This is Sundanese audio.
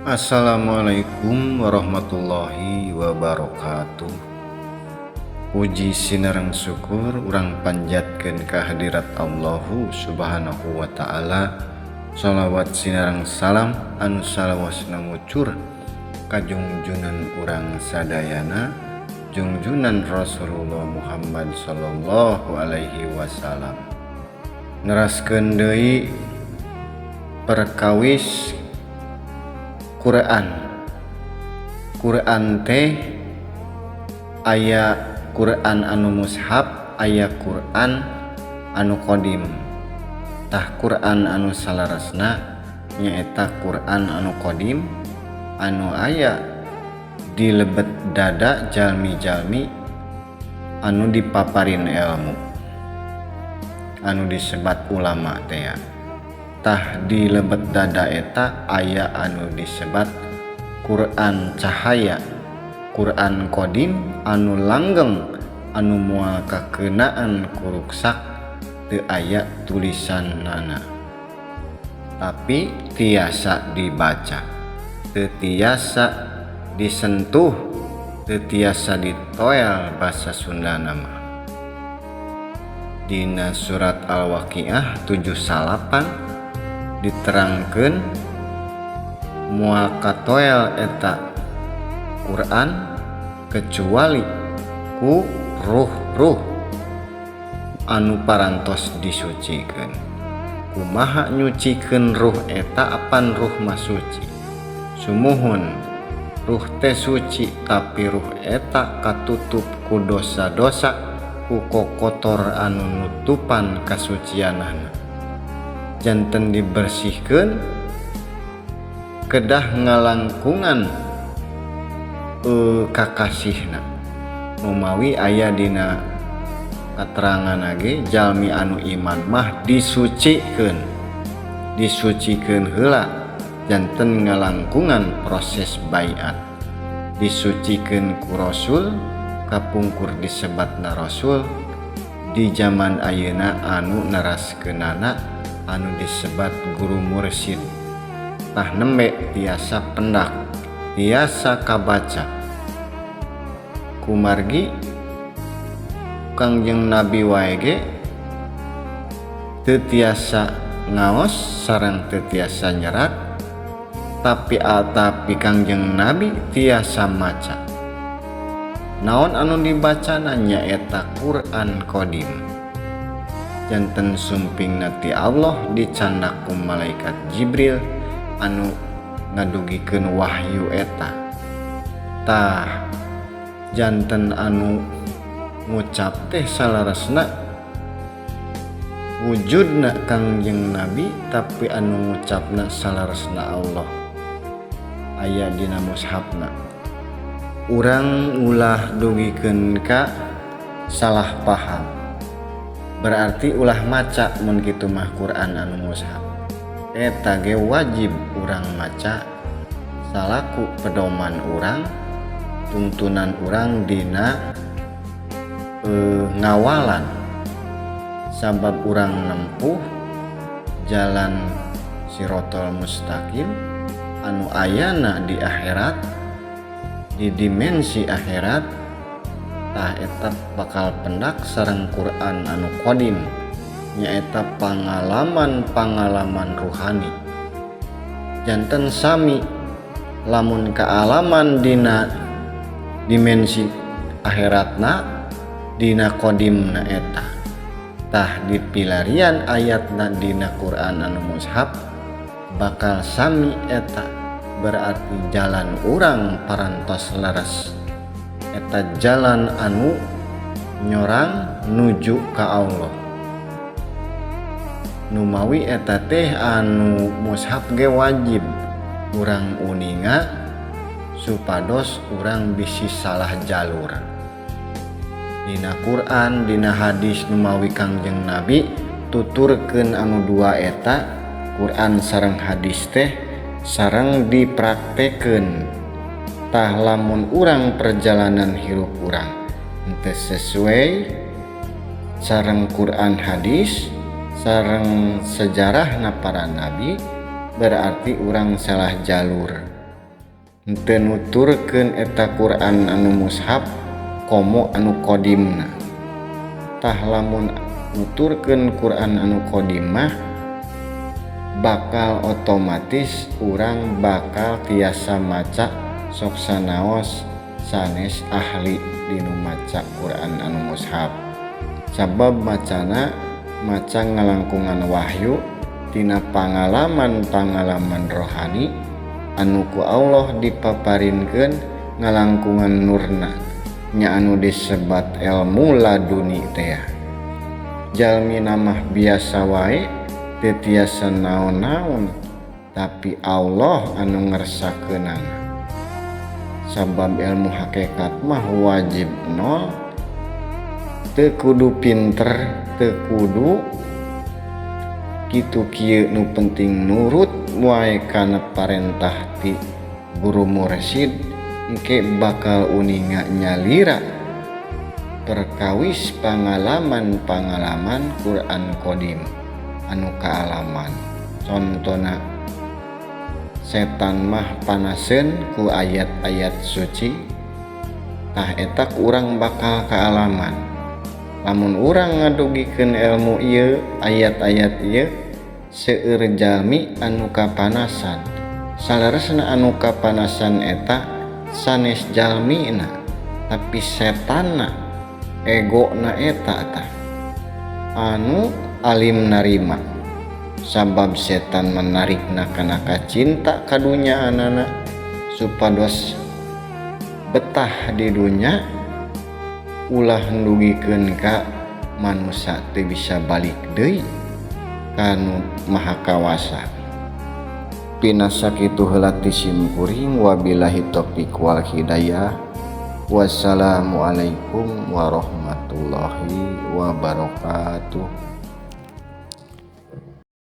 Assalamualaikum warahmatullahi wabarakatuh. Puji sinareng syukur urang panjatkeun ka hadirat Allahu Subhanahu wa taala. Shalawat sinareng salam anu salawasna ngucur ka jungjunan urang sadayana, jungjunan Rasulullah Muhammad sallallahu alaihi wasallam. Neraskeun deui perkawis Quran. Quran teh aya Quran anu mushaf, aya Quran anu qadim. Tah, Quran anu salaresna nyaeta Quran anu qadim anu aya di lebet dada jalmi-jalmi anu dipaparin ilmu, anu disebat ulama teh. Tah, di lebet dada eta aya anu disebat Quran cahaya, Quran qadim anu langgeng, anu moal kakeunaan ku ruksak, teu aya tulisanana tapi tiasa dibaca, teu tiasa disentuh, teu tiasa ditoel basa Sundana mah. Dina surat Al-Waqiah 79 diterangkeun moal katoel eta Quran kecuali ku ruh-ruh anu parantos disucikeun. Kumaha nyucikeun ruh eta, apan ruh mah suci? Sumuhun, ruh teh suci, tapi ruh eta katutup ku dosa-dosa, ku kokotor anu nutupan kasucianana. Janten dibersihkeun kedah ngalangkungan kakasihna. Numawi aya dina katerangan ge, jalmi anu iman mah disucikeun, disucikeun heula, janten ngalangkungan proses baiat, disucikeun ku Rasul kapungkur, disebatna Rasul. Di zaman ayeuna anu neraskeunana anu disebat guru mursyid. Tah, nembe tiasa pendak, tiasa kabaca, kumargi Kangjeng Nabi wae ge teu tiasa ngaos sareng teu tiasa nyerat, tapi Kangjeng Nabi tiasa maca. Naon anu dibacana? Nyaeta Quran Qadim. Janten sumpingna ti Allah dicandak ku malaikat Jibril anu ngadugikeun wahyu eta. Tah, janten anu ngucap teh salaresna wujudna Kangjeng Nabi, tapi anu ngucapna salaresna Allah, aya dina mushafna. Urang ulah dugikeun ka salah paham, berarti ulah maca mun kitu mah Quran anu mushaf. Eta ge wajib urang maca salaku pedoman urang, tuntunan urang dina ngawalan, sabab urang nempuh jalan sirotol mustaqim anu ayana di akhirat, di dimensi akhirat. Tah, eta bakal pendak sareng Quran anu qadim, nyaeta pangalaman-pangalaman ruhani. Janten sami lamun kaalaman dina dimensi akhiratna, dina qadimna eta. Tah, dipilarian ayatna dina Quran anu mushaf bakal sami eta, berarti jalan urang parantos leres, eta jalan anu nyorang nuju ka Allah. Numawi eta teh anu mushaf ge wajib urang uninga supados urang bisi salah jalur. Dina Quran, dina hadis, numawi Kangjeng Nabi tuturkeun anu dua eta, Quran sareng hadis teh, sareng dipraktekeun. Tah, lamun urang perjalanan hirup urang henteu sesuai sareng Quran, hadis, sareng sejarahna para nabi, berarti urang salah jalur. Henteu nuturkeun eta Quran anu mushaf komo anu qadimna. Tah lamun nuturkeun Quran anu qadim mah bakal otomatis urang bakal tiasa maca sok sanaos sanes ahli dinu maca Quran anu mushaf. Sabab macana maca ngalangkungan wahyu tina pangalaman-pangalaman rohani anu ku Allah dipaparinkeun ngalangkungan nurna nya anu disebat ilmu laduni teh. Jalmi mah biasa wae teu tiasa naon-naon, tapi Allah anu ngersakeunana. Sabab ilmu hakikat mah wajib nol, teu kudu pinter, teu kudu kitu kieu, nu penting nurut wae kana parentah ti guru mursyid, engke bakal uninga nyalira perkawis pangalaman-pangalaman Quran Qadim anu kaalaman. Contona setan mah panaseun ku ayat-ayat suci, tah eta urang bakal kaalaman. Lamun urang ngadugikeun ilmu ieu, ayat-ayat ieu, seueur jalmi anu kapanasan. Saleresna anu kapanasan eta sanes jalmina, tapi setanna, egona eta tah anu alim narima. Sabab setan menarikna kana kacinta ka dunyaanana supados betah di dunya, ulah ndugikeun ka manusa teu bisa balik deui ka Nu Maha Kawasa. Pina sakitu heula ti sim kuring, wabillahi taufik wal hidayah. Wassalamualaikum warahmatullahi wabarakatuh.